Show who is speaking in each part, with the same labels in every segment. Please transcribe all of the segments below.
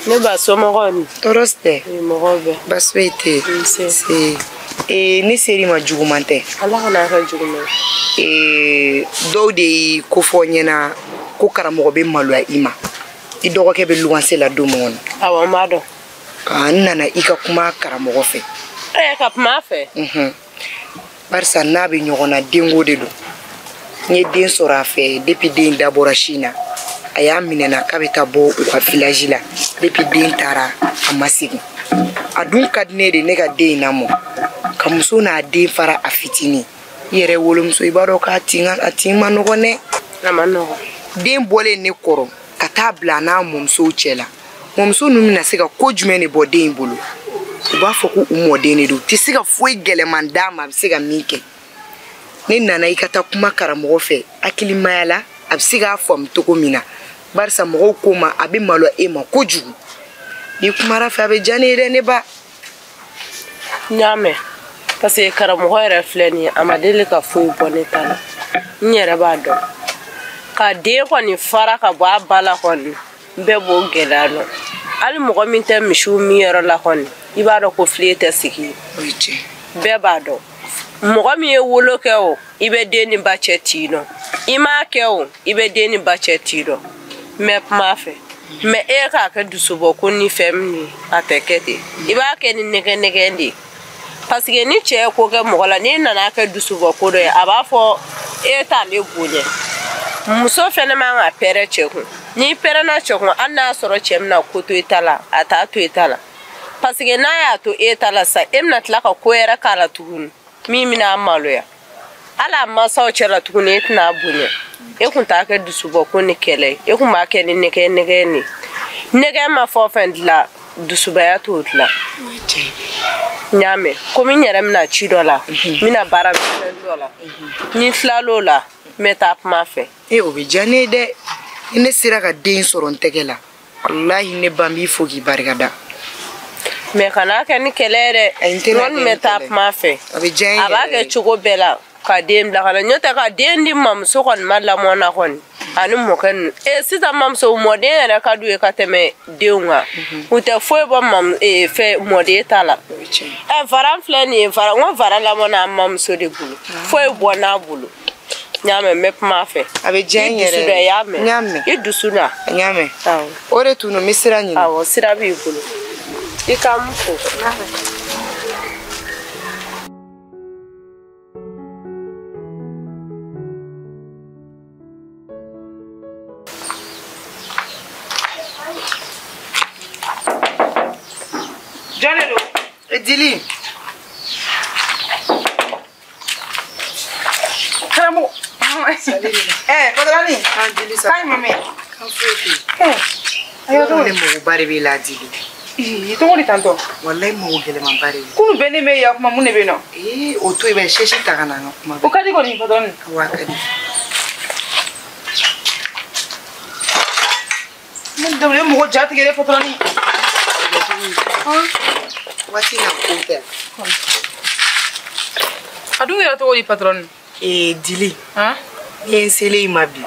Speaker 1: Ne ba somɔgɔw ni.
Speaker 2: Tɔɔrɔ si tɛ.
Speaker 1: Mɔgɔw bɛɛ.
Speaker 2: Baasi foyi tɛ yen.
Speaker 1: Nse.
Speaker 2: Se. Ne ser'i ma juguman tɛ.
Speaker 1: Ala kana kɛ juguman.
Speaker 2: Dɔw de ye ko fɔ n ɲɛna ko karamɔgɔ bɛ maloya i ma. I dɔgɔkɛ bɛ luwanse la don min kɔnɔ.
Speaker 1: Awɔ, n b'a dɔn.
Speaker 2: N nana i ka kuma karamɔgɔ fɛ.
Speaker 1: Ka kuma a fɛ?
Speaker 2: Barisa n'a bɛ ɲɔgɔn na denko de don. N ye den sɔrɔ a fɛ depuis den dabɔra sin na. A y'a minɛ na k'a bɛ taa bɔ u ka village la. Depuis den taara a ma segin. A dun ka di ne de ne ka den in lamɔ. Ka muso n'a den fara a fitinin. I yɛrɛ wolomuso i b'a dɔn k'a tin a tin ma nɔgɔn dɛ.
Speaker 1: A ma nɔgɔn.
Speaker 2: Den bɔlen ne kɔrɔ ka taa bila a n'a mɔmusow cɛ la. Mɔmuso ninnu bɛna se ka ko jumɛn de bɔ den in bolo? U b'a fɔ ko u mɔden de don. U tɛ se ka foyi gɛlɛman d'a ma a bɛ se ka min kɛ. Ne nana i ka taa kuma karamɔgɔ fɛ hakilimaya la a bɛ se k'a faamu cogo min na. Barisa mɔgɔw ko ma a bɛ maloya e ma kojugu. N'i kumara fɛ a bɛ diya ne ye dɛ ne ba.
Speaker 1: N y'a mɛn. Parce que karamɔgɔ yɛrɛ filɛ nin ye a ma deli ka foyi bɔ ne ta la. N yɛrɛ b'a dɔn. Ka den kɔni fara ka bɔ a ba la kɔni bɛɛ b'o gɛlɛya dɔn. Hali mɔgɔ min tɛ misiw min yɔrɔ la kɔni i b'a dɔn ko filen tɛ sigi.
Speaker 2: O ye tiɲɛ.
Speaker 1: Bɛɛ b'a dɔn. Mɔgɔ min ye wolo kɛ o i bɛ den ni ba cɛ tin dɔn. I m'a kɛ o i bɛ den ni ba cɛ tin dɔn. N bɛ kuma a fɛ. Mais e k'a kɛ dusubɔ ko ni fɛn min ye a tɛ kɛ ten. I b'a kɛ ni nɛgɛ nɛgɛ de ye. Parce que ni cɛ ye ko kɛ mɔgɔ la n'i nana kɛ dusubɔ ko dɔ ye a b'a fɔ e t'ale bonya. Muso fɛnɛ man ka pɛrɛ cɛ kun. N'i pɛrɛnna cɛ kun hali n'a sɔrɔ cɛ bɛna ko to i ta la a t'a to i ta la. Parce que n'a y'a to e ta la sa e bɛna tila ka ko wɛrɛ k'a la tuguni min bɛna a maloya. Hali a mansaw cɛ la tuguni e tɛna a bonya. E kun t'a kɛ dusubɔ ko ni kɛlɛ ye. E kun b'a kɛ ni nɛgɛ nɛgɛ de ye. Nɛgɛ ma fɛn o fɛn dilan dusubaya t'o dilan. N y'a mɛn komi n yɛrɛ bɛna ci dɔ la n bɛna baara misɛnnin dɔ la ni n tilal'o la n bɛ taa kuma fɛ.
Speaker 2: O bɛ diya ne ye dɛ. Ni ne sera ka den sɔrɔ n tɛgɛ la walahi ne ba n b'i fo k'i barikada.
Speaker 1: Mais kana kɛ ni kɛlɛ ye dɛ.
Speaker 2: Ayi, n tɛna
Speaker 1: N kɔni
Speaker 2: kɛ
Speaker 1: bɛ
Speaker 2: ni
Speaker 1: taa
Speaker 2: kɛlɛ ye.
Speaker 1: kuma fɛ.
Speaker 2: A bɛ diya n ye
Speaker 1: A b'a
Speaker 2: yɛrɛ
Speaker 1: kɛ
Speaker 2: de.
Speaker 1: cogo bɛɛ la ka den bila ka na n'o tɛ ka den di mamuso kɔni ma lamɔ na kɔni ani mɔkɛ ninnu. Sisan mamuso mɔden yɛrɛ ka d'u ye ka tɛmɛ denw kan. U tɛ foyi bɔ fɛn mɔden ta la.
Speaker 2: O ye tiɲɛ ye.
Speaker 1: Varan filɛ nin ye varan n ko varan lamɔ n'a mamuso de bolo. Foyi bɔ n'a bolo. N y'a mɛn n bɛ kuma a fɛ.
Speaker 2: A bɛ diya n
Speaker 1: I dusu
Speaker 2: yɛrɛ
Speaker 1: da
Speaker 2: ye.
Speaker 1: i y'a mɛn.
Speaker 2: N y'a mɛn.
Speaker 1: I dusu na.
Speaker 2: N y'a mɛn.
Speaker 1: Awɔ.
Speaker 2: O de tun don n bɛ sira ɲini.
Speaker 1: Awɔ sira b'i bolo. I k'an fo.
Speaker 3: Jɔn de don?
Speaker 2: Dili.
Speaker 3: Karamɔgɔ. Patroni.
Speaker 2: Dili sa.
Speaker 3: K'a ye mɛmɛ.
Speaker 2: Kan foyi tɛ yen.
Speaker 3: Ayiwa,
Speaker 2: Ne magoba de b'e la Dili.
Speaker 3: I tɔgɔ di tantɔ?
Speaker 2: Walayi mago gɛlɛmanba de b'i.
Speaker 3: Kunu bɛɛ ne bɛ yan kuma mun de bɛ yen nɔ?
Speaker 2: O to yen bɛ sɛsi ta ka na an ka kuma
Speaker 3: O ka di kɔni patroni.
Speaker 2: Awɔ a ka di.
Speaker 3: Ne dabali e mɔgɔ ja tigɛ dɛ patroni.
Speaker 2: Waati n'a ko tɛ.
Speaker 3: A dun kɛra cogo di patroni?
Speaker 2: Dili. Ne ye n selen i ma bi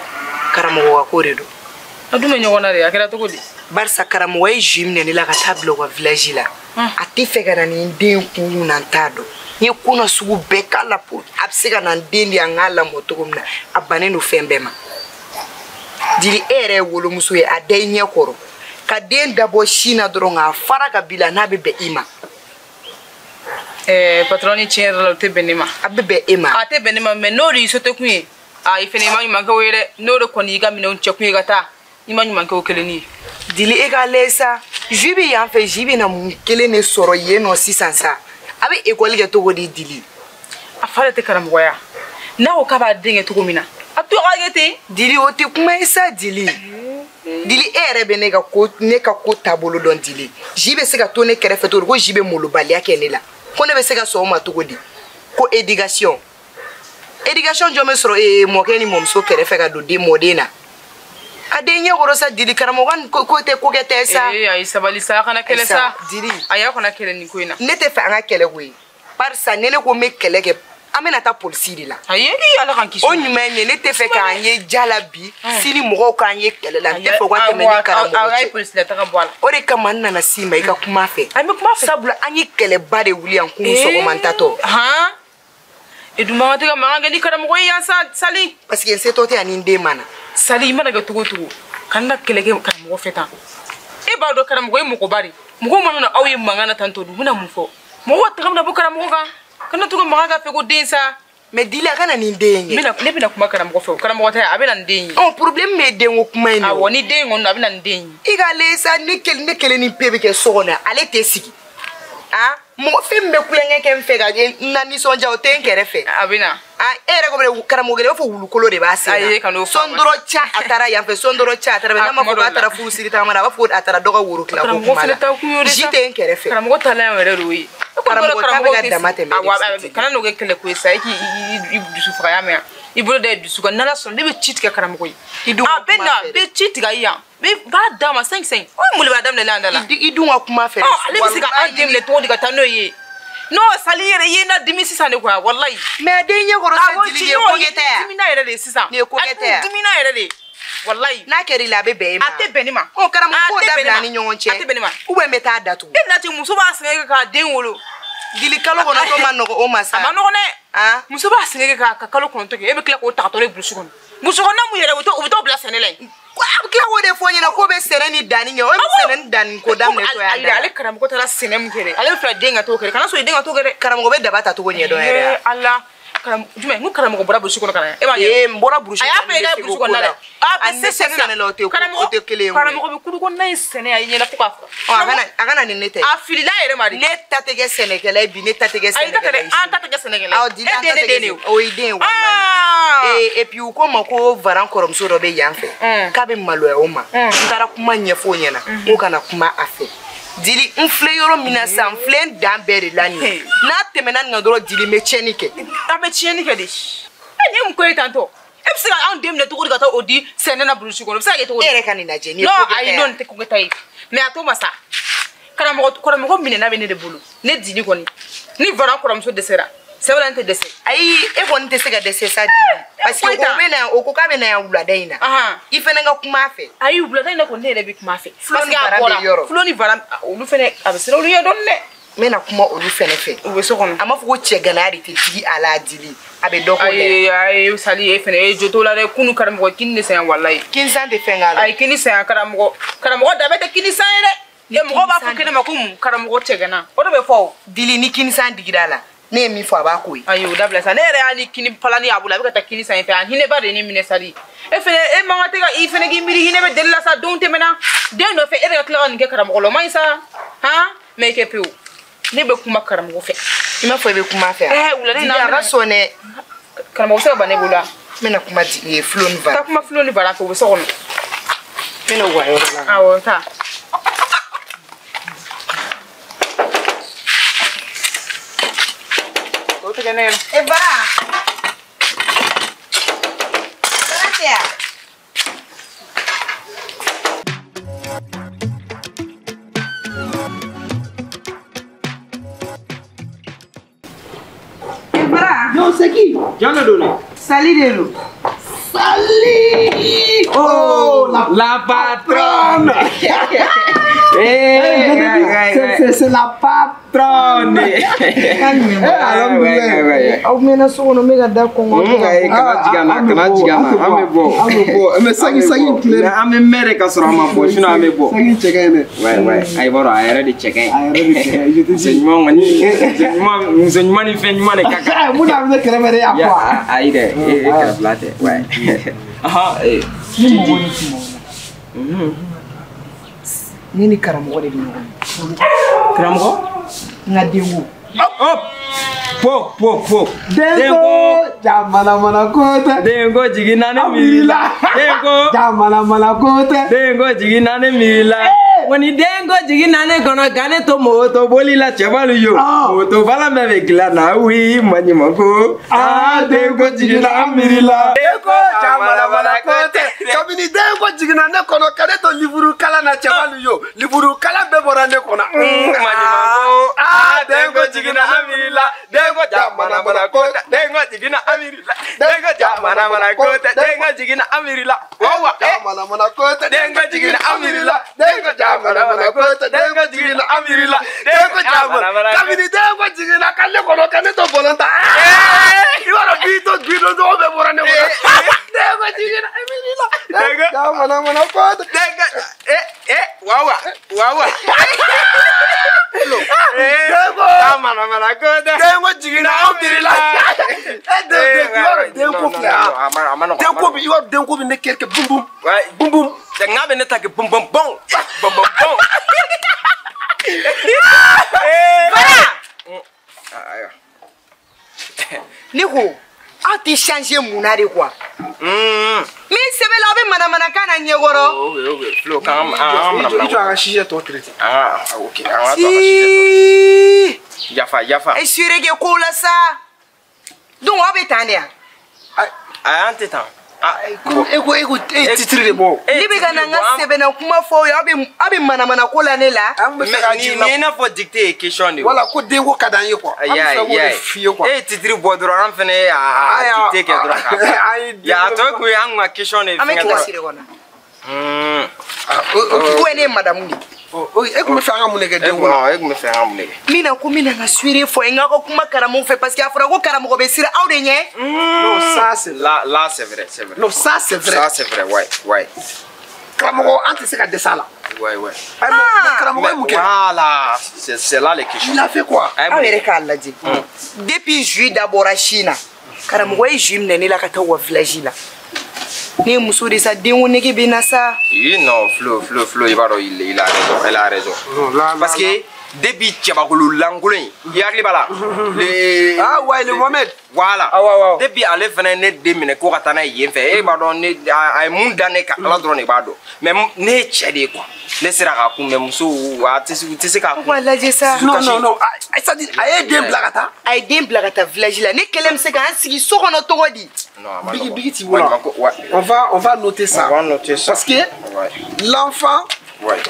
Speaker 2: karamɔgɔ ka ko de don.
Speaker 3: A dun bɛ ɲɔgɔn na de a kɛra cogo di?
Speaker 2: Barisa karamɔgɔ ye jus minɛ ne la ka taa bila u ka village la. A tɛ fɛ ka na ni n den kun na n t'a dɔn. N ye ko na sugu bɛɛ k'a la pour a bɛ se ka na n den di an k'a lamɔ cogo min na a bannen don fɛn bɛɛ ma. Dili e yɛrɛ ye wolomuso ye a da i ɲɛ kɔrɔ ka den dabɔ sin na dɔrɔn k'a fara ka bila n'a bɛ bɛn i ma.
Speaker 3: Patroni tiɲɛ yɛrɛ la o tɛ bɛn ne ma.
Speaker 2: A bɛ bɛn e ma.
Speaker 3: A tɛ bɛn ne ma mais n'o de y'i sote kun ye a i fɛnɛ i ma ɲuman kɛ o ye dɛ n'o de kɔni y'i ka minɛnw cɛ kun ye ka taa i ma ɲuman kɛ o kelennin ye.
Speaker 2: Dili e k'a lajɛ sa jus bɛ yan fɛ jus bɛ na mun kelen de sɔrɔ yen nɔ sisan sa a bɛ ekɔli kɛ cogo di Dili.
Speaker 3: A fa de tɛ karamɔgɔya n'a ko k'a b'a den kɛ cogo min na a to a ka kɛ ten.
Speaker 2: Dili o tɛ kuma ye sa Dili. Dili e yɛrɛ bɛ ne ka ko taabolo dɔn Dili. Jus bɛ se ka to ne kɛrɛfɛ cogo di ko jus bɛ molobaliya kɛ ne la ko ne bɛ se ka sɔn o ma cogo di ko éducation. Éducation jɔn bɛ sɔrɔ mɔkɛ ni mɔmuso kɛrɛfɛ ka don den mɔden na. A den ɲɛ kɔrɔ sa Dili karamɔgɔ ko tɛ ko kɛ tɛ sa.
Speaker 3: Ayi sabali sa a kana kɛlɛ sa.
Speaker 2: Dili.
Speaker 3: Ayi a kana kɛlɛ nin ko in na.
Speaker 2: Ne tɛ fɛ an ka kɛlɛ koyi. Barisa ni ne ko n bɛ kɛlɛ kɛ An bɛna taa polisi de la.
Speaker 3: Ayi ala k'an kisi.
Speaker 2: O ɲuman ye ne tɛ fɛ k'an ye ja la bi sini mɔgɔw k'an ye kɛlɛ la n tɛ fɛ u ka tɛmɛ ni karamɔgɔ cɛ.
Speaker 3: A ye polisi la taga bɔ a la.
Speaker 2: O de kama n nana s'i ma i ka kuma fɛ.
Speaker 3: An bɛ kuma fɛ.
Speaker 2: Sabula an ye kɛlɛba de wuli yan kunun sɔgɔma n tatɔ.
Speaker 3: Han. E dun man kan tɛ ka mankan kɛ ni karamɔgɔ ye yan sa Sali.
Speaker 2: Parce que n setɔ tɛ yan ni n den ma na.
Speaker 3: Sali i mana kɛ cogo o cogo kana na kɛlɛ kɛ karamɔgɔ fɛ tan. E b'a dɔn karamɔgɔ ye mɔgɔba de. Mɔgɔw mana na aw ye mankan na tantɔ u bɛna mun fɔ? Mɔgɔw taga bɛna bɔ karamɔgɔ kan. Kana to ka mankan k'a fɛ ko den sa.
Speaker 2: Mais Dili a ka na nin den ye.
Speaker 3: Ne bɛna kuma karamɔgɔ fɛ o karamɔgɔ tɛ a bɛ na nin den ye.
Speaker 2: Ɔ problème ye denko kuma in de.
Speaker 3: Awɔ ni den kɔni a bɛ na nin den
Speaker 2: ye. I k'ale sa ne kelen ni pe bɛ kɛ so kɔnɔ ale tɛ sigi. Ah mɔgɔ fɛn min bɛ kulonkɛ kɛ n fɛ ka n na nisɔndiya o tɛ n kɛrɛfɛ.
Speaker 3: A bɛ na.
Speaker 2: Ah e yɛrɛ ko karamɔgɔ kelen i b'a fɔ wulukolo de b'a sen na.
Speaker 3: Ayi kan'o fɔ.
Speaker 2: Sɔn dɔrɔn ca a taara yan fɛ sɔn dɔrɔn ca a taara n'a ma fɔ k'a taara furu siri tagama na a b'a fɔ ko a taara dɔ ka woro tila ko kuma la.
Speaker 3: Ji
Speaker 2: tɛ n kɛrɛfɛ.
Speaker 3: Karamɔgɔ taalan yɛrɛ de y'o ye.
Speaker 2: Karamɔgɔ ta bɛ ka dama tɛmɛ.
Speaker 3: Awɔ kana n'o kɛ kɛlɛko ye sa e k'i dusu faga ya mɛn i bolo da i dusu kan n'ala sɔnna ne bɛ ci tigɛ karamɔgɔ ye.
Speaker 2: I dun
Speaker 3: a bɛ na bɛ ci tigɛ i yan n b'a d'a ma 5-5 o ye mun de b'a daminɛ n'an da la.
Speaker 2: I dun ka kuma fɛ.
Speaker 3: Ɔ ale bɛ se ka an den minɛ cogo di ka taa n'o ye. Non Sali yɛrɛ i ye n ladimi sisan de quoi walayi.
Speaker 2: Mais a den ɲɛ kɔrɔ sa Dili ye ko kɛ tɛ yan.
Speaker 3: Dimina yɛrɛ de sisan.
Speaker 2: Nin ye ko kɛ tɛ yan.
Speaker 3: Dimina yɛrɛ de. Walayi.
Speaker 2: N'a kɛra i la a bɛ bɛn e ma.
Speaker 3: A tɛ bɛn ne ma.
Speaker 2: Ɔ karamɔgɔ k'o dabila an ni ɲɔgɔn cɛ.
Speaker 3: A tɛ bɛn ne ma.
Speaker 2: Ou bien n bɛ taa datugu.
Speaker 3: E bɛna ten muso b'a sɛgɛn kɛ k'a den wolo.
Speaker 2: Dili kalo kɔnɔntɔn ma nɔgɔ o ma sa.
Speaker 3: A ma nɔgɔ dɛ.
Speaker 2: Ah.
Speaker 3: Muso b'a sɛgɛn kɛ ka kalo kɔnɔntɔn kɛ e bɛ tila k'o ta ka taa n'o ye burusi kɔnɔ. Burusi kɔnɔna mun yɛrɛ u bɛ t'o bila sɛnɛ la yen.
Speaker 2: A bɛ tila k'o de fɔ n ɲɛna k'o bɛ sɛnɛ ni danni kɛ o bɛ sɛnɛ ni danni ko daminɛ to yan.
Speaker 3: Ayi ale karamɔgɔ taara sɛnɛ mun kɛ dɛ ale bɛ fɛ den ka t'o kɛ dɛ kana sɔn i den ka t'o kɛ dɛ.
Speaker 2: Karamɔgɔ bɛ daba ta cogo ɲɛdɔn yɛrɛ.
Speaker 3: Ee Ala jumɛn n ko karamɔgɔ bɔra burusi kɔnɔ ka na e b'a ye.
Speaker 2: Ee n bɔra burusi
Speaker 3: kɔnɔ a y'a fɔ e ka burusi kɔnɔna dɛ. A bɛ se sɛnɛ
Speaker 2: la o tɛ kelen ye.
Speaker 3: Karamɔgɔ bɛ kulu kɔnɔna in sɛnɛ a ɲɛna fo k'a fɔ.
Speaker 2: A kana ni ne tɛ.
Speaker 3: A filila yɛrɛ ma de.
Speaker 2: Ne ta tɛ kɛ sɛnɛkɛla ye bi ne ta tɛ kɛ sɛnɛkɛla ye.
Speaker 3: An ta tɛ kɛ sɛnɛkɛla ye.
Speaker 2: Awɔ Dili an ta tɛ kɛ o ye den ye walayi. Et puis u ko n ma ko Varan kɔrɔmuso dɔ bɛ yan fɛ. K'a bɛ maloya o ma. N taara kuma ɲɛfɔ o ɲɛna. N ko kana kuma a fɛ. Dili n filɛ yɔrɔ min na sisan n filɛ n dan bɛɛ de la nin ye. N'a tɛmɛna nin kan dɔrɔn Dili n bɛ tiɲɛni kɛ.
Speaker 3: A bɛ tiɲɛni kɛ de. E nin ye mun ko ye tantɔ? E bɛ se ka anw den minɛ cogo di ka taa o di sɛnɛ na burusi kɔnɔ? O bɛ se ka kɛ cogo di?
Speaker 2: E yɛrɛ ka nin lajɛ nin ye ko kɛta ye.
Speaker 3: Non ayi non nin tɛ ko kɛta ye. Mais a to ma sa. Karamɔgɔ minɛna bɛ ne de bolo. Ne Dili kɔni. Ni Varan kɔrɔmuso dɛsɛra. Sɛbɛn tɛ dɛsɛ.
Speaker 2: Ayi e kɔni tɛ se ka dɛsɛ sa Dili. Parce que o bɛ na o ko k'a bɛ na yan wulada in na. I fana ka kuma a fɛ.
Speaker 3: Ayi wulada in na kɔni ne yɛrɛ bɛ kuma a fɛ.
Speaker 2: Flo ni Varan bɛ yɔrɔ.
Speaker 3: Flo ni Varan olu fana a bɛ siran olu ɲɛ dɔɔni dɛ.
Speaker 2: N bɛna kuma olu fana fɛ.
Speaker 3: U bɛ so kɔnɔ.
Speaker 2: A m'a fɔ ko cɛganaya de tɛ digi a la Dili. A bɛ dɔ k'o la.
Speaker 3: Ayi ayi Sali e fana e jo t'o la dɛ kunun karamɔgɔ kini de san walayi.
Speaker 2: Kini san tɛ fɛn k'a la.
Speaker 3: Ayi kini san karamɔgɔ danbe tɛ kini san ye dɛ. Mɔgɔw b'a fɔ kɛnɛ ma ko mun karamɔgɔ cɛgana o de bɛ fɔ o.
Speaker 2: Dili ni kini san digira a la. Ne ye min fɔ a b'a ko ye.
Speaker 3: Ayi o dabila sa ne yɛrɛ y'a ni kini palani a bolo a bɛ ka taa kini san fɛ a hinɛba de ye ne minɛ Sali. E fɛnɛ e man kan tɛ ka i fɛnɛ k'i miiri hinɛ bɛ deli la sa denw tɛmɛna den nɔfɛ e bɛ ka tila ka nin kɛ karamɔgɔ la o man ɲi sa han mais i kɛ pewu ne bɛ kuma karamɔgɔ fɛ.
Speaker 2: I m'a fɔ i bɛ kuma fɛ wa?
Speaker 3: Wulada in na
Speaker 2: Dili a ka sɔn dɛ.
Speaker 3: Karamɔgɔ bɛ se ka ban ne bolo wa?
Speaker 2: N bɛna kuma di Flo ni Varan.
Speaker 3: Taa kuma Flo ni Varan fɛ u bɛ so kɔnɔ.
Speaker 2: N bɛna u ka yɔrɔ la.
Speaker 3: Awɔ taa.
Speaker 2: E Varan. Varan tɛ yan? E Varan.
Speaker 4: Non, c'est qui?
Speaker 5: J'en ai donné.
Speaker 2: Sali de don.
Speaker 4: Sali! Oh, la patronne! Hey, c'est la patronne!
Speaker 2: Aw mɛnna so kɔnɔ n bɛ ka da kɔngɔ.
Speaker 5: Kana jigin a na, an bɛ bɔ.
Speaker 4: An bɛ bɔ, mais sagi tile.
Speaker 5: An bɛ mɛn de ka sɔrɔ an ma bɔ, sinon an bɛ bɔ.
Speaker 4: Sagi cɛ ka ɲi dɛ.
Speaker 5: Ouais, ayi b'a dɔn a yɛrɛ de cɛ ka ɲi.
Speaker 4: A yɛrɛ de cɛ ka ɲi, je te dis.
Speaker 5: Muso ɲuman kɔni, muso ɲuman ni fɛn ɲuman de ka kan.
Speaker 4: Mun na a bɛ ne kɛrɛfɛ de y'a fɔ.
Speaker 5: Ayi dɛ, e kɛrɛfɛla tɛ, ouais. Ahan,
Speaker 4: Ni mɔgɔ ni mɔgɔ la.
Speaker 2: Ne ni karamɔgɔ de bɛ ɲɔgɔn ye.
Speaker 5: Karamɔgɔ?
Speaker 2: N ka denko.
Speaker 5: Hop! Po, po, po.
Speaker 4: Denko jamana mana ko tɛ.
Speaker 5: Denko jiginna ne miiri la. Denko
Speaker 4: jamana mana ko tɛ.
Speaker 5: Denko jiginna ne miiri la. Wa ni denko jiginna ne kɔnɔ ka ne to moto boli la cɛbalu yo. Moto bala mɛ bɛ dilan na wi maɲumanko. Aa denko jiginna an miiri la.
Speaker 4: Denko jamana mana ko tɛ. Kabini denko jiginna ne kɔnɔ ka ne to livuru kalan na cɛbalu yo. Livuru kalan bɛɛ bɔra ne kɔnɔ.
Speaker 5: Maɲumanko. Aa denko jiginna an miiri la. Denko jamana mana ko tɛ. Denko jiginna an miiri la. Denko ja mana mana ko tɛ denko jiginna an miiri la. Wa ja
Speaker 4: mana mana ko tɛ
Speaker 5: denko jiginna an miiri la.
Speaker 4: Denko ja mana mana ko tɛ denko jiginna an miiri la. Denko ja mana kabini denko jiginna ka ne kɔnɔ ka ne to bɔlɔn ta. I b'a dɔn bi to gindo dɔgɔ bɛɛ bɔra ne kɔnɔ. Denko jiginna an miiri la. Denko ja mana mana ko tɛ
Speaker 5: denko wa wa.
Speaker 4: Denko
Speaker 5: ja mana mana ko tɛ
Speaker 4: denko jiginna an miiri la. Denko filɛ denko bi i b'a dɔn denko bi ne kɛ bum bum bum bum.
Speaker 5: N k'a bɛ ne ta kɛ bum bum bum bum bum bum.
Speaker 2: Bara. Ne ko aw tɛ changer mun na de quoi. Min sɛbɛn la aw bɛ manamanakan na ɲɛkɔrɔ.
Speaker 5: Ok Flo k'an mana.
Speaker 4: I jɔ an ka sujet tɔ traiter.
Speaker 5: Ok an ka to an ka sujet tɔ. Yafa yafa.
Speaker 2: E suéré kɛ kow la sa. Donc aw bɛ tan de yan.
Speaker 5: Ayi an tɛ tan.
Speaker 4: E ko e ye titre de bɔ.
Speaker 2: Ne bɛ ka na n ka sɛbɛnna kuma fɔ aw ye aw bɛ manamana ko la ne la.
Speaker 4: An bɛ fɛ ka
Speaker 5: nin ye i n'a fɔ dictée ye question de ye.
Speaker 4: Voilà ko denko ka d'an ye quoi. An bɛ fɛ k'o de f'i ye quoi.
Speaker 5: E ye titre bɔ dɔrɔn an fɛnɛ ye a dictée kɛ dɔrɔn k'a fɔ. A tɔ kun ye an kun ka question de ye.
Speaker 2: An bɛ kilasi de kɔnɔ. Ko ne ye madame de ye.
Speaker 4: E kun bɛ fɛ an ka mun de kɛ denko la.
Speaker 5: E kun bɛ fɛ an ka mun de kɛ.
Speaker 2: N bɛna ko n bɛna n ka suéré fɔ n k'aw ka kuma karamɔgɔ fɛ parce que a fɔra ko karamɔgɔ bɛ siran aw de ɲɛ.
Speaker 4: Non ça c'est
Speaker 5: là c'est vrai c'est vrai.
Speaker 4: Non ça c'est vrai.
Speaker 5: Ça c'est vrai ouais ouais.
Speaker 4: Karamɔgɔ an tɛ se ka dɛsɛ a la.
Speaker 5: Ouais ouais.
Speaker 4: Mais karamɔgɔ ye mun kɛ.
Speaker 5: Voilà c'est là les questions.
Speaker 4: Il a fait quoi.
Speaker 2: Aw yɛrɛ k'a lajɛ. Depuis jus dabɔra sin na karamɔgɔ ye jus minɛ ne la ka taa u ka village la. Ne ye muso de sa denko nege bɛ na sa.
Speaker 5: Oui non Flo i b'a dɔn il a raison elle a raison.
Speaker 4: Non là
Speaker 5: parce que depuis cɛbakolo lankolon in i hakili b'a la.
Speaker 4: Ah ouais le Mohamed.
Speaker 5: Voilà.
Speaker 4: Ah ouais ouais.
Speaker 5: Depuis ale fana ye ne den minɛ ko ka taa n'a ye yen fɛ e b'a dɔn ne a ye mun da ne kan Ala dɔrɔn de b'a dɔn mais ne ye cɛ de ye quoi ne sera k'a kun mais musow a tɛ se u tɛ se k'a kun.
Speaker 2: Aw k'a lajɛ sa.
Speaker 4: Non non non c'est à dire a ye den bila ka taa.
Speaker 2: A ye den bila ka taa village la ne kɛlen bɛ se k'an sigi so kɔnɔ cogo di.
Speaker 5: Non a ma
Speaker 4: Bigui
Speaker 5: nɔgɔn.
Speaker 4: Bigui Tibola.
Speaker 5: Ouais.
Speaker 4: On va noter ça.
Speaker 5: On va noter ça.
Speaker 4: Parce que l'enfant.
Speaker 5: Ouais.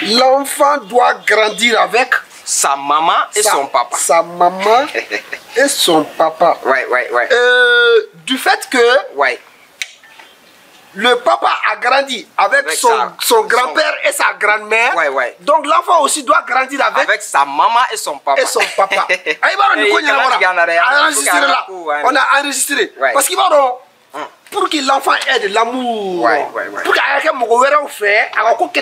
Speaker 4: L'enfant doit grandir avec
Speaker 5: sa maman et son papa.
Speaker 4: Sa maman et son papa.
Speaker 5: Ouais, ouais, ouais.
Speaker 4: Du fait que
Speaker 5: ouais.
Speaker 4: Le papa a grandi avec son grand-père et sa grand-mère.
Speaker 5: Ouais, ouais.
Speaker 4: Donc l'enfant aussi doit grandir avec
Speaker 5: sa maman et son papa.
Speaker 4: Et son papa. On a enregistré.
Speaker 5: Ouais.
Speaker 4: Parce qu'il va pour que l'enfant ait de l'amour,
Speaker 5: ouais, ouais, ouais.
Speaker 4: Pour que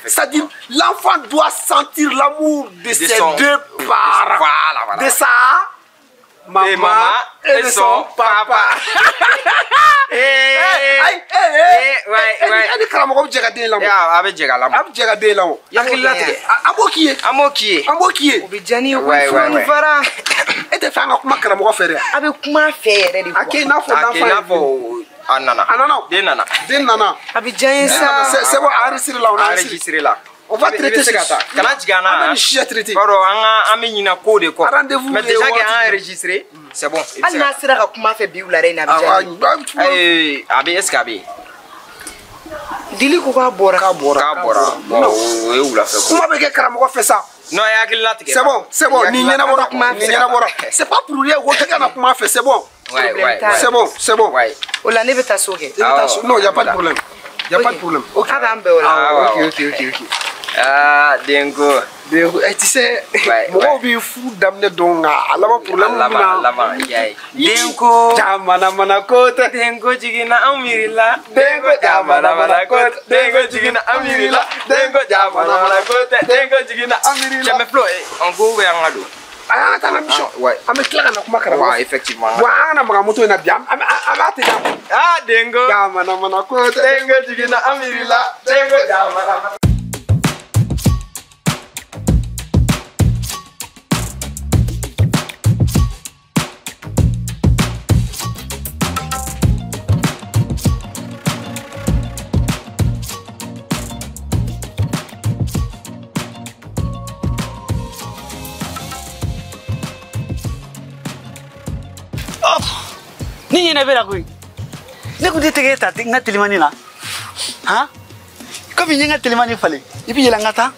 Speaker 4: c'est-à-dire l'enfant doit sentir l'amour de ses deux parents,
Speaker 5: voilà, voilà.
Speaker 4: De sa maman et de son papa. E tɛ fɛ an ka kuma karamɔgɔ fɛ dɛ.
Speaker 2: A bɛ kuma fɛ yɛrɛ de quoi.
Speaker 4: A kɛ i n'a fɔ
Speaker 5: a kɛ i n'a fɔ a nana.
Speaker 4: A nana.
Speaker 5: Den nana.
Speaker 4: Den nana.
Speaker 2: A bɛ diya n ye sa.
Speaker 4: C'est bon, enregistré la, on a
Speaker 5: enregistré la.
Speaker 4: On va traiter
Speaker 5: ça. Kana jigin an na.
Speaker 4: An bɛ nin sujet traiter.
Speaker 5: B'a dɔn an ka an bɛ ɲinɛ ko de kɔ.
Speaker 4: Rendez-vous.
Speaker 5: Mais déjà que an enregistré, c'est bon.
Speaker 2: Hali n'a sera ka kuma fɛ bi wulada in na a bɛ diya n
Speaker 5: ye. A bɛ est-ce que a bɛ yen?
Speaker 2: Dili ko k'a bɔra.
Speaker 4: K'a bɔra.
Speaker 5: K'a bɔra. Bon o ye wulafɛ ko.
Speaker 4: Kuma bɛ kɛ karamɔgɔ fɛ sa.
Speaker 5: Non, a ye hakili latigɛ.
Speaker 4: C'est bon, c'est bon. Ni ɲɛnabɔra, ni ɲɛnabɔra. C'est pas pour rien ko tɛ ka na kuma fɛ, c'est bon.
Speaker 5: Ouais, ouais.
Speaker 4: C'est bon, c'est bon.
Speaker 5: Ouais.
Speaker 2: O la ne bɛ taa so kɛ.
Speaker 4: I bɛ taa so. Non, y a pas de problème. Y a pas de problème.
Speaker 2: Ok. A k'an bɛn o la.
Speaker 4: Ok, ok, ok, ok.
Speaker 5: Ah, denko.
Speaker 4: Denko, tu sais, mɔgɔw bɛ furu daminɛ dɔn nka a laban problème bɛ na.
Speaker 5: Laban, y'a ye. Denko.
Speaker 4: Jamana mana ko tɛ.
Speaker 5: Denko jiginna an miiri la. Denko jamana mana ko tɛ. Denko jiginna an miiri la. Denko jamana mana ko tɛ. Denko jiginna an miiri la. Cɛ mais Flo, en ko bɛ an ka don.
Speaker 4: A y'an ka taa an ka mission. An bɛ tila ka na kuma karamɔgɔ.
Speaker 5: Ouais, effectivement.
Speaker 4: Bon, an kana maga moto in na bi, an b'a teliya.
Speaker 5: Ah, denko.
Speaker 4: Jamana mana ko tɛ.
Speaker 5: Denko jiginna an miiri la. Denko jamana mana.
Speaker 6: Ni ɲinɛ bɛ la koyi ne kun tɛ tɛgɛ ta n ka telimani la han komi n ye n ka telimani falen i bɛ yɛlɛ n ka taa.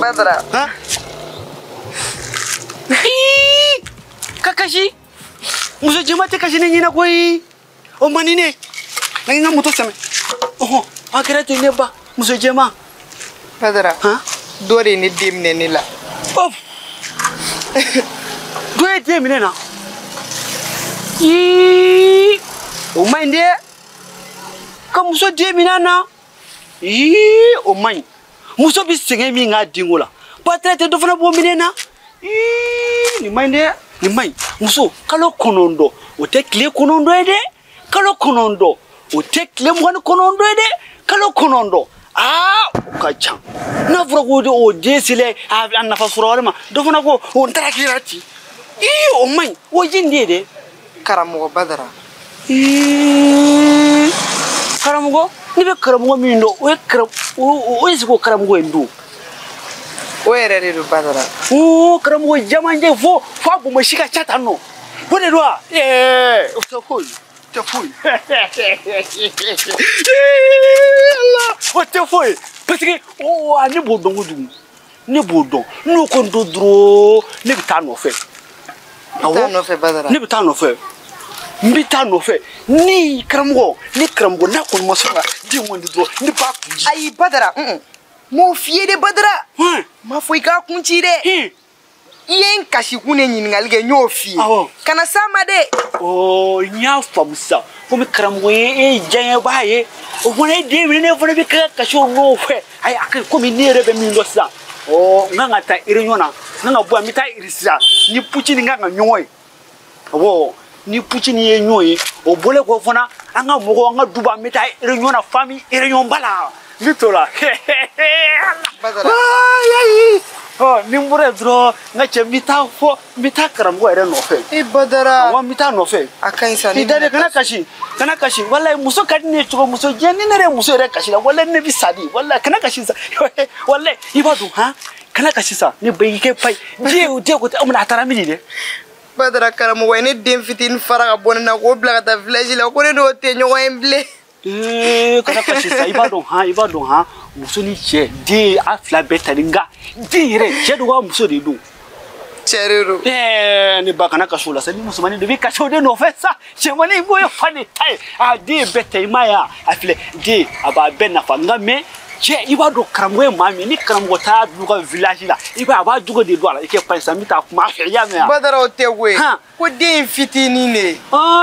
Speaker 2: Badara.
Speaker 6: Han. Ka kasi muso jɛman tɛ kasi ne ɲɛna koyi o man di ne na n ka moto sɛmɛ ɔhɔn a kɛra ten ne ba muso jɛman.
Speaker 2: Badara dɔ de ye ne den minɛ ne la.
Speaker 6: Dɔ ye den minɛ na ii o man ɲi dɛ ka muso den minɛ na ii o man ɲi muso bɛ sɛgɛn min k'a denko la Badara tɛ dɔ fana b'o minɛ na ii nin man ɲi dɛ nin man ɲi muso kalo 9 o tɛ tile 9 ye dɛ kalo 9 o tɛ tile 29 ye dɛ kalo 9 aa o ka ca n'a fɔra ko o den selen a nafa sɔrɔ wɛrɛ ma dɔ fana ko o n taara kira ci ii o man ɲi o ye nin de ye dɛ.
Speaker 2: Karamɔgɔ Badara.
Speaker 6: Ii karamɔgɔ ne bɛ karamɔgɔ min dɔn o ye o ye sigi o karamɔgɔ ye n don.
Speaker 2: O yɛrɛ de don Badara.
Speaker 6: Oo karamɔgɔ jamanjɛ fo a bonbonsi ka ca tan nɔ o de don wa ɛɛ o tɛ foyi tɛ foyi ala o tɛ foyi parce que o a ne b'o dɔn kojugu ne b'o dɔn n'o ko n don dɔrɔn ne bɛ taa nɔfɛ.
Speaker 2: Awɔ nɔfɛ Badara.
Speaker 6: Ne bɛ taa nɔfɛ n bɛ taa nɔfɛ ni karamɔgɔ n'a kɔni ma sɔn ka den kɔni dɔrɔn ne b'a kun ci.
Speaker 2: Ayi Badara n m'o f'i ye dɛ Badara. N m'a fɔ i k'a kun ci dɛ. I ye n kasikun de ɲininkali kɛ n y'o f'i ye. Kana s'a ma dɛ.
Speaker 6: Ɔ n y'a faamu sisan komi karamɔgɔ ye e diyaɲɛbaa ye o fana ye den minɛ ne fana bɛ kɛ kasi o nɔfɛ ayi a ka komi ne yɛrɛ bɛ min dɔn sisan ɔ n kan ka taa réunion na n kan ka bɔ yan n bɛ taa Irisi ni Putin kan ka ɲɔgɔn ye awɔ ni Putin ye ɲɔgɔn ye o bɔlen kɔ fana an ka mɔgɔw an ka duba an bɛ taa réunion na famille réunion ba la n bɛ t'o la.
Speaker 2: Badara.
Speaker 6: Ɔ ni n bɔra yen dɔrɔn n ka cɛ n bɛ taa fɔ n bɛ taa karamɔgɔ yɛrɛ nɔfɛ.
Speaker 2: E Badara.
Speaker 6: Awɔ n bɛ taa nɔfɛ.
Speaker 2: A ka ɲi sa.
Speaker 6: I da de kana kasi kana kasi walayi muso ka di ne ye cogo muso diɲɛ ni ne yɛrɛ ye muso yɛrɛ kasi la walayi ne bɛ sa de walayi kana kasi sa walayi i b'a dɔn han kana kasi sa ne ba i kɛ payi den ko tɛ a taara min dɛ.
Speaker 2: Badara karamɔgɔ ye ne den fitinin fara ka bɔ ne na k'o bila ka taa village la ko ne n'o tɛ ɲɔgɔn ye bilen.
Speaker 6: Kana kasi sa i b'a dɔn han i b'a dɔn han muso ni cɛ den a fila bɛɛ ta nka den yɛrɛ cɛ don wa muso de don.
Speaker 2: Cɛ de don.
Speaker 6: Ne ba kana kasi o la sa ni musomanin de bɛ kasi o de nɔfɛ sa cɛmanin b'o ye fa de ta ye a den bɛɛ ta i m'a ye a filɛ den a b'a bɛɛ nafa nka mɛ cɛ i b'a dɔn karamɔgɔ ye maa min ni karamɔgɔ taara du ka village la i b'a ye a b'a jogo de don a la i kɛ pa sisan n bɛ taa kuma a fɛ i y'a mɛn wa.
Speaker 2: Badara o tɛ koyi ko den in fitinin de ye.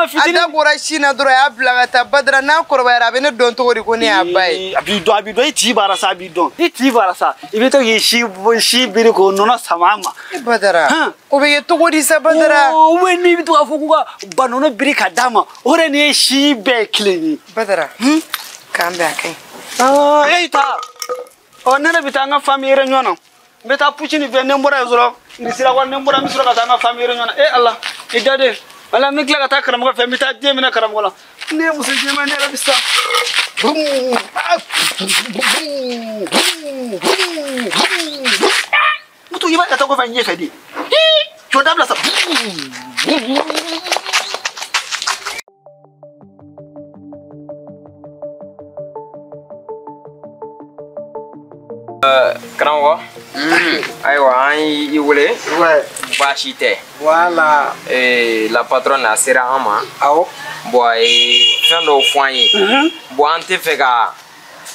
Speaker 6: Fitinin.
Speaker 2: A da bɔra sin na dɔrɔn a y'a bila ka taa Badara n'a kɔrɔbayara a bɛ ne dɔn cogo di ko ne y'a ba ye.
Speaker 6: A b'i dɔn a b'i dɔn i t'i b'a la sa a b'i dɔn i t'i b'a la sa i bɛ to k'i si biri k'o nɔnɔ sama a ma.
Speaker 2: E Badara o bɛ kɛ cogo di sa Badara.
Speaker 6: O bɛ n'i bɛ to k'a fɔ ko ka ba nɔnɔ biri ka d'a ma o de ni si bɛɛ ye kelen ye.
Speaker 2: Badara k'an bɛn a ka ɲi.
Speaker 6: E ta ɔ ne yɛrɛ bɛ taa n ka famille réunion na n bɛ taa Putin fɛ ni n bɔra yen dɔrɔn Irisila wa ni n bɔra n bɛ sɔrɔ ka taa n ka famille réunion na e Ala i da de wala n bɛ tila ka taa karamɔgɔ fɛ n bɛ taa den minɛ karamɔgɔ la ne ye muso jɛman ne yɛrɛ bɛ sa. Moto i b'a ka taa kɔfɛ n ɲɛfɛ de jɔ dabila sa.
Speaker 5: Karamɔgɔ ayiwa an y'i wele baasi tɛ.
Speaker 4: Voilà.
Speaker 5: La patronne a sera an ma.
Speaker 4: Awɔ.
Speaker 5: Bon a ye fɛn dɔw fɔ an ye. Bon an tɛ fɛ ka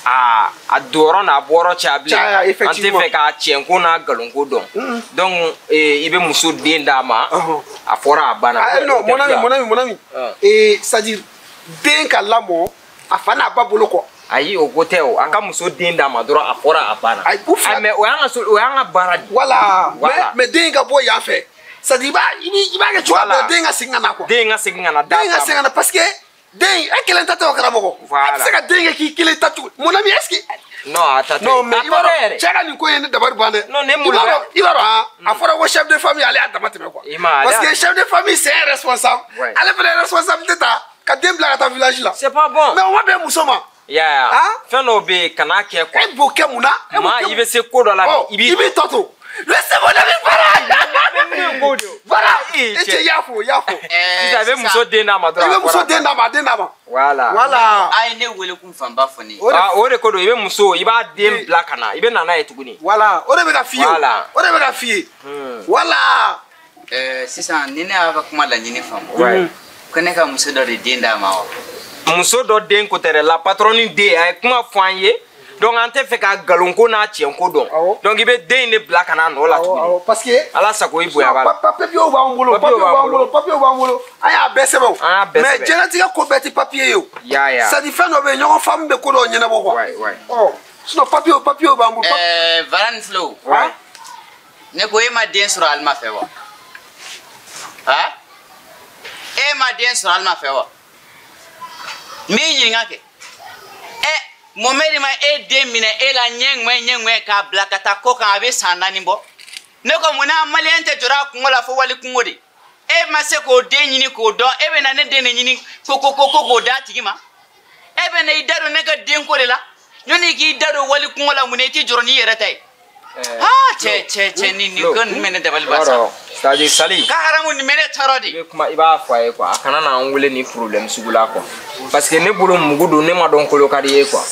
Speaker 5: a donyɔrɔ n'a bɔyɔrɔ caya bilen. An tɛ fɛ k'a tiɲɛko n'a nkalonko dɔn. Donc i bɛ muso den d'a ma. A fɔra a banna.
Speaker 4: Non mon ami mon ami mon ami. C'est à dire den ka lamɔ a fa n'a ba bolo kɔ.
Speaker 5: Ayi o ko tɛ o a ka muso den d'a ma dɔrɔn a fɔra a banna.
Speaker 4: Ayi u fila
Speaker 5: mais o y'an ka o y'an ka baara de.
Speaker 4: Voilà mais den ka bɔ yan fɛ c'est à dire i b'a kɛ cogoya min na den ka segin ka na quoi.
Speaker 5: Den ka segin ka na d'a
Speaker 4: den ka segin ka na parce que den e kelen ta tɛ o karamɔgɔ.
Speaker 5: Voilà
Speaker 4: a tɛ se ka den kɛ k'i kelen ta cogo mon ami est-ce que.
Speaker 5: Non a ta tɛ.
Speaker 4: Non mais i b'a dɔn cɛ ka nin ko ye ne dabali ban dɛ.
Speaker 5: Non ne mun
Speaker 4: i b'a dɔn han a fɔra ko chef de famille ale y'a dama tɛmɛ quoi.
Speaker 5: I ma
Speaker 4: parce que chef de famille c'est un responsable. Ale fana ye responsabilité ta ka den bila ka taa village la.
Speaker 5: C'est pas bon.
Speaker 4: Mais o ma bɛn muso ma.
Speaker 5: Ya fɛn dɔw bɛ yen kan'a kɛ quoi.
Speaker 4: E b'o kɛ mun na.
Speaker 5: Maa i bɛ se ko dɔ la
Speaker 4: i b'i tɔ to. Laissez mon ami voilà. Voilà. E cɛ i y'a fɔ i y'a fɔ.
Speaker 5: Sisan i bɛ muso den d'a ma dɔrɔn.
Speaker 4: I bɛ muso den d'a ma a den d'a ma.
Speaker 5: Voilà.
Speaker 4: Voilà.
Speaker 7: A ye ne wele kun fanba fɔ ne ye.
Speaker 5: O de ko don i bɛ muso i b'a den bila ka na i bɛ na n'a ye tuguni.
Speaker 4: Voilà o de bɛ ka f'i ye.
Speaker 5: Voilà
Speaker 4: o de bɛ ka f'i ye. Voilà.
Speaker 7: Sisan ni ne y'a ka kuma laɲini faamu. Ko ne ka muso dɔ de den d'a ma wa?
Speaker 5: Muso dɔ den ko tɛ dɛ, la patronne den a ye kuma fɔ an ye. Donc an tɛ fɛ ka nkalon ko n'a tiɲɛ ko dɔn. Donc i bɛ den in de bila ka na a nɔ la tuguni.
Speaker 4: Parce que
Speaker 5: Ala sago i bonya b'a la.
Speaker 4: Papier b'an bolo, papier b'an bolo, papier b'an bolo. An y'a bɛɛ sɛbɛn o.
Speaker 5: An y'a bɛɛ sɛbɛn.
Speaker 4: Mais diɲɛlatigɛ ko bɛɛ tɛ papier ye o.
Speaker 5: Ya ya.
Speaker 4: C'est à dire fɛn dɔ bɛ yen ɲɔgɔn faamu bɛ ko dɔw ɲɛnabɔ quoi.
Speaker 5: Ouais ouais.
Speaker 4: Ɔ sinon papier papier b'an bolo.
Speaker 7: Varane Flo. Ne ko e ma den sɔrɔ Alima fɛ wa? Han? E ma den sɔrɔ Alima fɛ wa? N b'i ɲininka kɛ. Mohamed ma e den minɛ e la ɲɛ ŋwɛ k'a bila ka taa ko kan a bɛ san 4 bɔ. Ne ko mun na maliyɛn tɛ jɔrɔ a kungo la fo wali kungo de. E ma se k'o den ɲini k'o dɔn, e bɛ na ne den de ɲini ko k'o d'a tigi ma. E bɛ na i da don ne ka denko de la. Ɲɔni k'i da don wali kungo la mun na i t'i jɔrɔ n'i yɛrɛ ta ye. Ah cɛ ni ko ninnu bɛ ne dabali ban sa.
Speaker 5: C'est à dire Sali.
Speaker 7: Ka haramu nin bɛ ne tɔɔrɔ de.
Speaker 5: I bɛ kuma i b'a fɔ a ye quoi a kana n'an wele ni problème sugu la quoi. Parce que ne bolo mugu don ne ma dɔn kolo ka di ye quoi.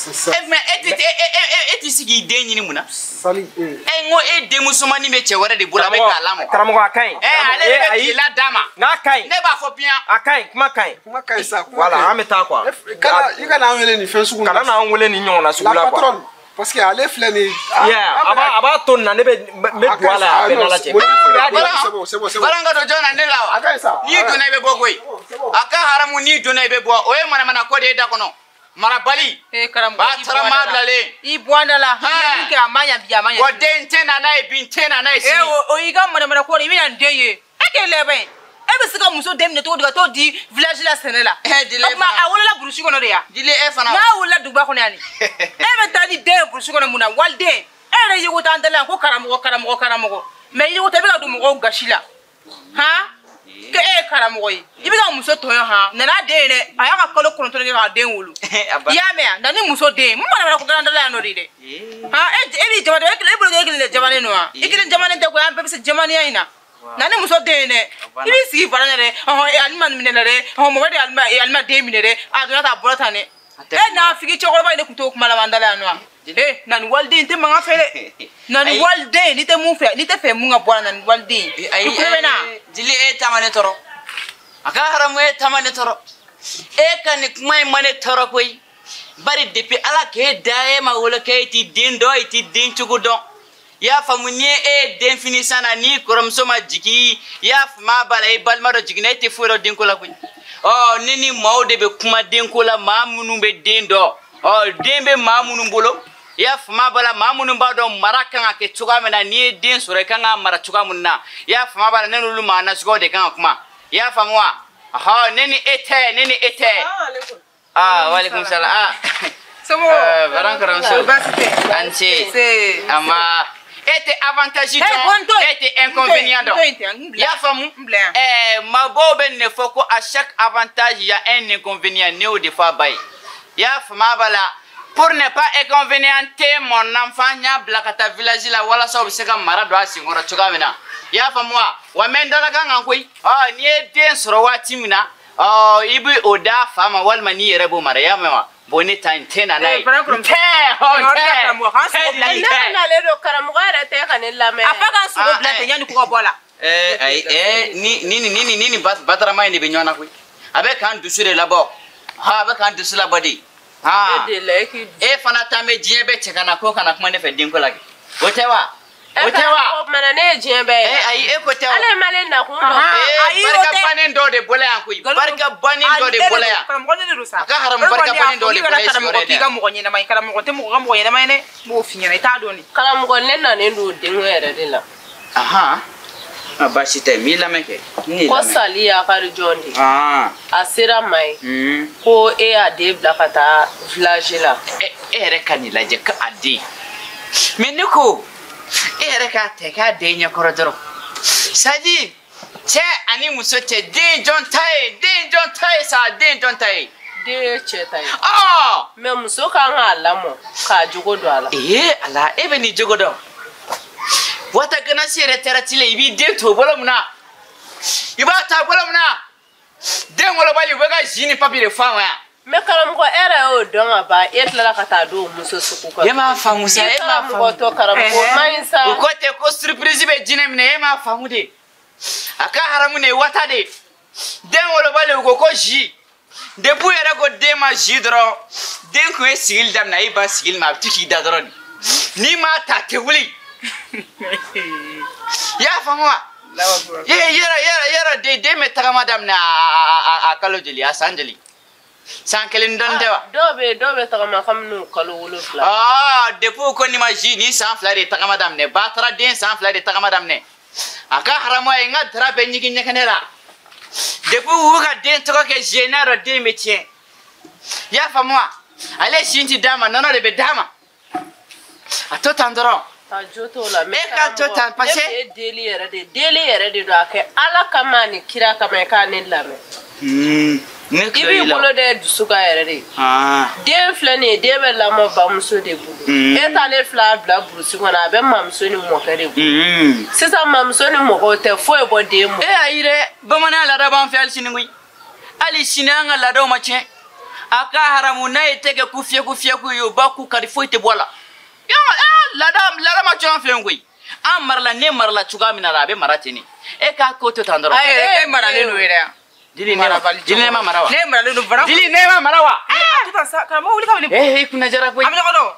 Speaker 7: Mais e tɛ se k'i den ɲini mun na?
Speaker 4: Sali.
Speaker 7: N ko e denmusomanin bɛ cɛ wɛrɛ de bolo a bɛ k'a lamɔ.
Speaker 5: Karamɔgɔ a ka ɲi.
Speaker 7: Ale de bɛ tile la d'a ma.
Speaker 5: N'a ka ɲi.
Speaker 7: Ne b'a fɔ biyan.
Speaker 5: A ka ɲi kuma ka ɲi.
Speaker 4: Kuma ka ɲi sa.
Speaker 5: Voilà an bɛ taa quoi.
Speaker 4: I kana an wele nin fɛn sugu
Speaker 5: la. Kana n'an wele nin ɲɔgɔnna sugu la quoi.
Speaker 4: Parce que ale filɛ nin ye.
Speaker 5: A b'a to nin na ne bɛ don a la a bɛ n'Ala cɛ.
Speaker 7: Baran ka don jɔn na ne la wa?
Speaker 4: A ka ɲi sa.
Speaker 7: N'i donna i bɛ bɔ koyi. A ka haramu n'i donna i bɛ bɔ o ye manamana ko de ye da kɔnɔ. Marabali.
Speaker 3: Karamɔgɔ
Speaker 7: ba taara maa bilalen.
Speaker 3: I bɔ an da la. Min kɛ a ma ɲa bi a ma ɲa.
Speaker 7: Wa den tɛ na n'a ye bi n tɛ na n'a ye sini.
Speaker 3: O y'i ka manamana ko de i bɛ na nin den ye. E k'e laban ye. E bɛ se ka muso den minɛ cogo di ka t'o di village la sɛnɛ la.
Speaker 7: O
Speaker 3: tuma a wolola burusi kɔnɔ de ya.
Speaker 7: Dile e fana.
Speaker 3: N'a wolola duguba kɔnɔ yan nin. E bɛ taa ni den ye burusi kɔnɔ mun na waliden. E yɛrɛ ye ko t'an da la yan ko karamɔgɔ karamɔgɔ karamɔgɔ. Mais i ye ko ta i bɛ ka don mɔgɔw gasi la. Han? Ko e ye karamɔgɔ ye. I bɛ ka muso tɔɲɔ han. Nana den ye dɛ. A y'a ka kalo 9 kɛ k'a den wolo. I y'a mɛn wa? Na ni muso den. Mun mana ko t'an da la yan nɔ de dɛ. Han e b'i jama e bolo e kelen de jamanen don wa? I kelen jamanen tɛ koyi an bɛɛ bɛ se jamanenya in na. Na ni muso den dɛ i b'i sigi bara dɛ alima minɛ dɛ mɔgɔ de alima den minɛ dɛ a donna ta a bɔra tan dɛ e n'a figi cɛkɔrɔba in de tun t'o kuma laban da la yan nɔ wa na ni waliden tɛ mankan fɛ dɛ na ni waliden n'i tɛ mun fɛ n'i tɛ fɛ mun ka bɔ a la na ni waliden i kulo bɛ na.
Speaker 7: Jili e ta ma ne tɔɔrɔ a ka haramu e ta ma ne tɔɔrɔ e ka nin kuma in ma ne tɔɔrɔ koyi bari depuis ala k'e da e ma wolo k'e t'i den dɔn i t'i den cogo dɔn. I y'a faamu ni e ye den fini san na n'i kɔrɔmuso ma jigin i y'a faamu a b'a la i balima dɔ jiginna e tɛ foyi dɔn denko la koyi ɔ ne ni maaw de bɛ kuma denko la maa minnu bɛ den dɔn ɔ den bɛ maa minnu bolo i y'a faamu a b'a la maa minnu b'a dɔn mara kan ka kɛ cogoya min na n'i ye den sɔrɔ i kan k'a mara cogoya min na i y'a faamu a b'a la ne n'olu maa nasuguyaw de kan ka kuma i y'a faamu wa ɔhɔ ne ni e tɛ ne ni e tɛ. Aa walekum salam aa.
Speaker 3: Somɔgɔw.
Speaker 7: Baran kɔrɔmuso.
Speaker 3: Baasi tɛ.
Speaker 7: A ni ce. Ama. E tɛ avantage dɔn e tɛ inconvénient dɔn i y'a faamu maabaw bɛ nin de fɔ ko à chaque avantage il y a un inconvénient ne y'o de fɔ a ba ye i y'a faamu a b'a la pour ne pas inconvénienter mon enfant n y'a bila ka taa village la walasa o bɛ se ka mara don a senkɔrɔ cogoya min na i y'a faamu wa wa n bɛ n dalakan kan koyi ɔ n'i ye den sɔrɔ waati min na ɔ i bɛ o d'a fa ma walima n'i yɛrɛ b'o mara i y'a mɛn wa. Bon ne ta n tɛ na n'a ye n tɛ ɔ n tɛ
Speaker 1: ne nalen don karamɔgɔ yɛrɛ tɛ ka ne lamɛn.
Speaker 3: A fa ka sogo bila ten yanni ko ka bɔ a la.
Speaker 7: Ayi ni batarama in de bɛ ɲɔgɔn na koyi a bɛ k'an dusu de labɔ ha a bɛ k'an dusu labɔ de ha e fana ta bɛ diɲɛ bɛɛ cɛ ka na ko kana kuma ne fɛ denko la kɛ o tɛ wa. O tɛ wa.
Speaker 1: O tuma ne ye diɲɛ bɛɛ ye.
Speaker 7: Ayi e ko tɛ o.
Speaker 1: Ale ma ne nakun dɔn.
Speaker 7: Barika bannen dɔw de bɔla yan koyi. Barika bannen dɔ de bɔla yan.
Speaker 3: Karamɔgɔ ne de don sa.
Speaker 7: A ka haramu barika bannen dɔw de bɔla yan
Speaker 3: karamɔgɔ k'i ka mɔgɔ ɲɛnama ye karamɔgɔ tɛ mɔgɔ ka mɔgɔ ɲɛnama ye dɛ. N b'o f'i ɲɛna i t'a dɔn de.
Speaker 1: Karamɔgɔ ne nanen don denko yɛrɛ de la.
Speaker 7: Ahan. A baasi tɛ n b'i lamɛn kɛ.
Speaker 1: Ko Sali y'a kari jɔn de. A sera ma ye. Ko e y'a den bila ka taa village la.
Speaker 7: E yɛrɛ ka nin lajɛ ko a den. Mais ne ko. E yɛrɛ k'a ta k'a den ɲɛkɔrɔ dɔrɔn c'est-à-dire cɛ ani muso cɛ den jɔn ta ye den jɔn ta ye sa den jɔn ta ye.
Speaker 1: Den ye cɛ ta ye.
Speaker 7: Ɔɔ.
Speaker 1: Mais muso kan k'a lamɔ k'a jogo don a la.
Speaker 7: Ee ala e bɛ nin jogo dɔn wata ganasi yɛrɛ taara ci la i b'i den to bolo mun na i b'a ta bolo mun na den wolobali u bɛ ka zi ni papiye de fɔ a ma yan.
Speaker 1: Mais karamɔgɔ e yɛrɛ y'o dɔn ka ban e tilala ka taa don muso sugu kɔnɔ.
Speaker 7: E m'a faamu sa e m'a faamu.
Speaker 1: Karamɔgɔ tɔ karamɔgɔ man ɲi sa.
Speaker 7: O ko tɛ ko surprise bɛ jinɛ minɛ e m'a faamu de. A ka haramu ne wata de. Den wolobali u ko ko jus. Depuis yɛrɛ ko den ma jus dɔrɔn, den kun ye sigili daminɛ, a y'i ban sigili ma, a bɛ to k'i da dɔrɔn de. N'i m'a ta a tɛ wuli. I y'a faamu wa? Yɔrɔ den bɛ tagama daminɛ a kalo joli, a san joli? San kelen dɔɔni tɛ wa?
Speaker 1: Dɔw bɛ tagama kabini kalo 7.
Speaker 7: Aa, depuis u ko nin ma jus, nin san 2 de tagama daminɛ. Batara den san 2 de tagama daminɛ. A ka haramu ye n ka dara bɛɛ ɲigin ɲɛgɛnɛ la. Depuis u bɛ ka den tɔgɔ kɛ jus ye, n'a yɔrɔ den bɛ tiɲɛ. I y'a faamu wa? Ale sin ti d'a ma, nɔnɔ de bɛ d'a ma. A to tan dɔrɔn.
Speaker 1: A jo t'o la.
Speaker 7: E ka to tan parce que.
Speaker 1: Ne ye deli yɛrɛ de deli yɛrɛ de don a kɛ Ala kama ani kira kama i k'a ne lamɛn.
Speaker 7: Ne
Speaker 1: I b'i bolo da dusu kan yɛrɛ de. Den filɛ nin ye, den bɛ lamɔ bamuso de bolo. E t'ale filɛ a bila burusi kɔnɔ, a bɛ mamuso ni mɔkɛ de bolo. Sisan mamuso ni mɔgɔw tɛ foyi bɔ den ma.
Speaker 7: E ayi dɛ, bamananya laada b'an fɛ hali sini koyi. Hali sini an ka laadaw ma tiɲɛ. A ka haramu n'a ye tɛgɛ ku fiyɛku fiyɛku ye, o b'a ku kari foyi tɛ bɔ a la. Laada ma tiɲɛ an fɛ yen koyi. An marala, ne marala cogoya min na a bɛ mara ten de. E k'a ko to tan dɔrɔn.
Speaker 3: E maralen don yɛrɛ yan.
Speaker 7: Dili ne ma mara wa?
Speaker 3: Ne maralen don bara.
Speaker 7: Dili ne ma mara wa?
Speaker 3: A to tan sa, karamɔgɔ wuli ka wuli.
Speaker 7: Eh, i kunna jara koyi.
Speaker 3: An bɛ ɲɔgɔn dɔn.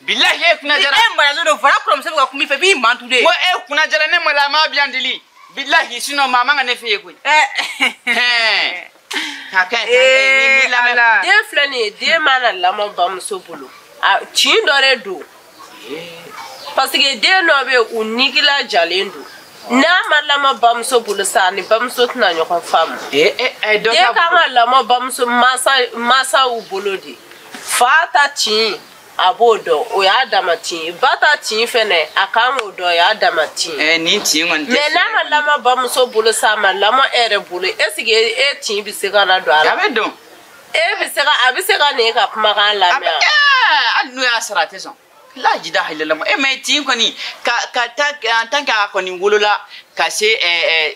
Speaker 7: Bilahi e kunna jara.
Speaker 3: E maralen don fara kɔrɔmuso bɛ ka kuma i fɛ, i b'i mantu de.
Speaker 7: Ko e kunna jara ne mala ma bi yan Dili. Bilahi sinon maa man ka ne fɛ yen koyi. Ɛɛ. Ka kɛ ni lamɛn.
Speaker 1: Den filɛ nin ye, den mana lamɔ bamuso bolo. A tin dɔ de don. Parce que den dɔ bɛ yen, u nigila jalen don. N'a ma lamɔ bamuso bolo sa, ni bamuso tɛna ɲɔgɔn faamu. Den kan ka lamɔ bamuso mansaw bolo de. Fa ta tin, a b'o dɔn, o y'a dama tin. Ba ta tin fɛnɛ, a kan k'o dɔn, o y'a dama tin.
Speaker 7: Nin tin kɔni tɛ.
Speaker 1: Mais n'a ma lamɔ bamuso bolo sa, a ma lamɔ e yɛrɛ bolo, est ce que e tin bɛ se ka na don a la?
Speaker 7: A bɛ don.
Speaker 1: E bɛ se ka, a bɛ se ka n'e ka kumakan lamɛn wa?
Speaker 7: Hali n'o y'a sɔrɔ a tɛ sɔn. La jida halala e mais tin kɔni ka taa en tant que a kɔni wolola ka se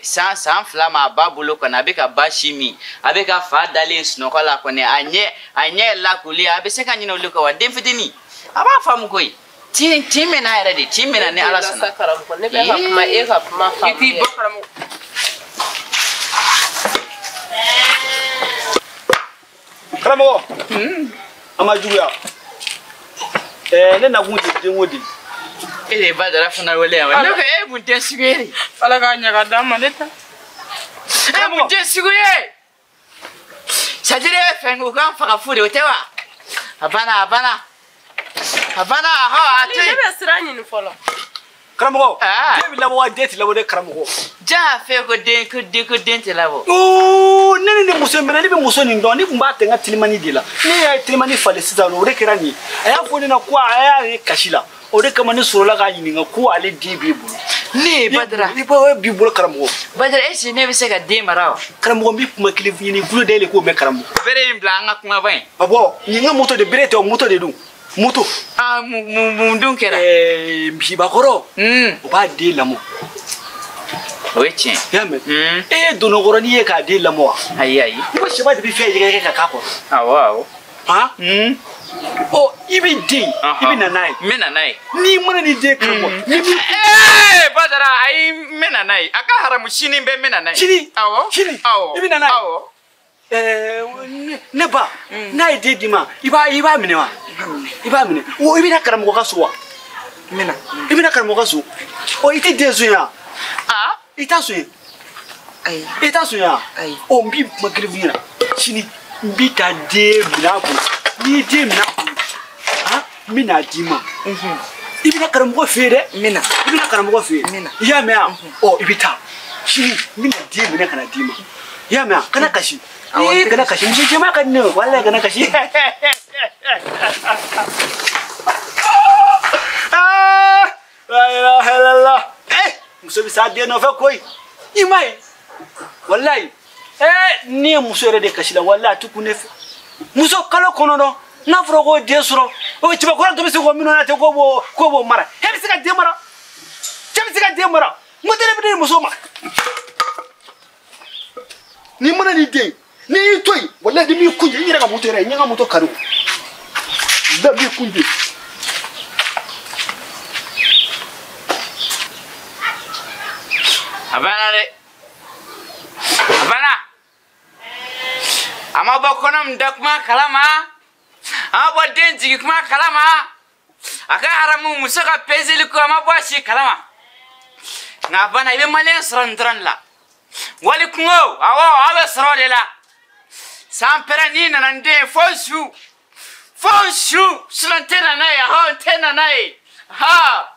Speaker 7: san 2 ma a ba bolo kɔni, a bɛ ka ba si min, a bɛ ka fa dalen sunɔgɔ la kɔni, a ɲɛ lakoli, a bɛ se ka ɲinɛ olu kɔ wa? Den fitinin a b'a faamu koyi. Tin bɛ n'a yɛrɛ de, tin bɛ na ni Ala sɔnna.
Speaker 1: Karamɔgɔ, ne bɛ ka kuma, e ka kuma faamu.
Speaker 3: I t'i bɔ karamɔgɔ.
Speaker 6: Karamɔgɔ, an ma juguya. Ne nakun tɛ denko de.
Speaker 7: E de ye Badara fana wele yan wa? Ne ko e kun tɛ sugu ye de.
Speaker 3: Ala k'a ɲɛ ka d'an ma ne ta.
Speaker 7: E kun tɛ sugu ye. C'est à dire e fɛn u k'an faga fu de, o tɛ wa? A banna a banna. A banna ahɔ a to yen.
Speaker 1: Ne bɛ sira ɲini fɔlɔ.
Speaker 6: Karamɔgɔ, den bɛ labɔ wa den tɛ labɔ dɛ karamɔgɔ.
Speaker 7: Jan y'a fɛ ko den tɛ labɔ.
Speaker 6: Oo, ne ni muso in bɛnna, ne bɛ muso nin dɔn, ne tun b'a tɛ n ka telimani de la. Ne y'a telimani falen sisan, o de kɛra nin ye. A y'a fɔ ne na ko a y'a ye kasi la. O de kama ne sɔrɔla k'a ɲininka ko ale den b'e bolo.
Speaker 7: Ne ye Badara.
Speaker 6: I b'i bolo karamɔgɔ.
Speaker 7: Badara, est ce que ne bɛ se ka den mara wa?
Speaker 6: Karamɔgɔ, n bɛ kuma kelen f'i ɲɛna, i tulo dayɛlɛ k'o mɛn karamɔgɔ.
Speaker 7: Bere in bila an ka kumaba in.
Speaker 6: Awɔ, nin ka moto de bere tɛ o, moto de don. Moto.
Speaker 7: Ah, mun dun kɛra?
Speaker 6: Misibakɔrɔ. O b'a den lamɔ.
Speaker 7: O ye tiɲɛ.
Speaker 6: I y'a mɛn? E ye donnakɔrɔnin ye k'a den lamɔ wa?
Speaker 7: Ayi ayi.
Speaker 6: I ko sɛba de bɛ fɛn yɛrɛkɛ ka k'a kɔrɔ.
Speaker 7: Awɔ awɔ.
Speaker 6: Han? Ɔ, i bɛ den, i bɛ na n'a ye.
Speaker 7: N bɛ na n'a ye.
Speaker 6: N'i mana ni den karamɔgɔ.
Speaker 7: Badara, ayi n bɛ na n'a ye. A ka haramu sini bɛɛ n bɛ na n'a ye.
Speaker 6: Sini?
Speaker 7: Awɔ.
Speaker 6: Sini?
Speaker 7: Awɔ.
Speaker 6: I bɛ na n'a ye?
Speaker 7: Awɔ.
Speaker 6: Ne ba, n'a ye den d'i ma, i b'a minɛ wa? I b'a minɛ. O i bɛna karamɔgɔ ka so wa?
Speaker 2: N bɛna.
Speaker 6: I bɛna karamɔgɔ ka so. Ɔ, i tɛ den sonya wa?
Speaker 7: Aa.
Speaker 6: I t'a sonya.
Speaker 2: Ayi.
Speaker 6: I t'a sonya wa?
Speaker 2: Ayi.
Speaker 6: Ɔ, n b'i kuma kelen f'i ɲɛna. Sini n b'i ta den minɛ a bolo. N'i ye den minɛ a bolo, han, n bɛna d'i ma. I bɛna karamɔgɔ fɛ yen dɛ.
Speaker 2: N bɛna.
Speaker 6: I bɛna karamɔgɔ fɛ yen.
Speaker 2: N bɛna.
Speaker 6: I y'a mɛn wa? Ɔ, i bɛ taa. Sini n bɛna den minɛ ka na d'i ma. I y'a mɛn wa? Kana kasi. Ee, kana kasi. Muso jɛman ka di ne ye. Walayi kana kasi. Ah, la ilaha illallah. Eh, muso bɛ s'a den nɔfɛ koyi. I m'a ye. Walayi. Eh, ne ye muso yɛrɛ de kasi la, walayi a tɛ kun ne fɛ. Muso kalo 9, n'a fɔra ko den sɔrɔ, o cɛbakɔrɔ tun bɛ se k'o minnu na ten k'o b'o mara. E bɛ se ka den mara? Cɛ bɛ se ka den mara? N ko tɛ ne bɛ di muso ma. N'i mana ni den, n'i y'i to yen, walayi ni m'i kun jɛ, i yɛrɛ ka moto yɛrɛ, n ye n ka moto kari. Bɛɛ b'i kun jɛ.
Speaker 7: A banna dɛ. A ma bɔ kɔnɔ min da kuma kalama, a ma bɔ den jigi kuma kalama, a ka haramu muso ka peseli ko a ma bɔ a si kalama. Nka bana i bɛ maliyɛn sɔrɔ nin dɔrɔn de la. Wali kungo, awɔ, aw bɛ sɔrɔ o de la. San pɛrɛn n'i nana n den ye fo su, fo su, sinɔn n tɛ na n'a ye, ahɔ, n tɛ na n'a ye, ha.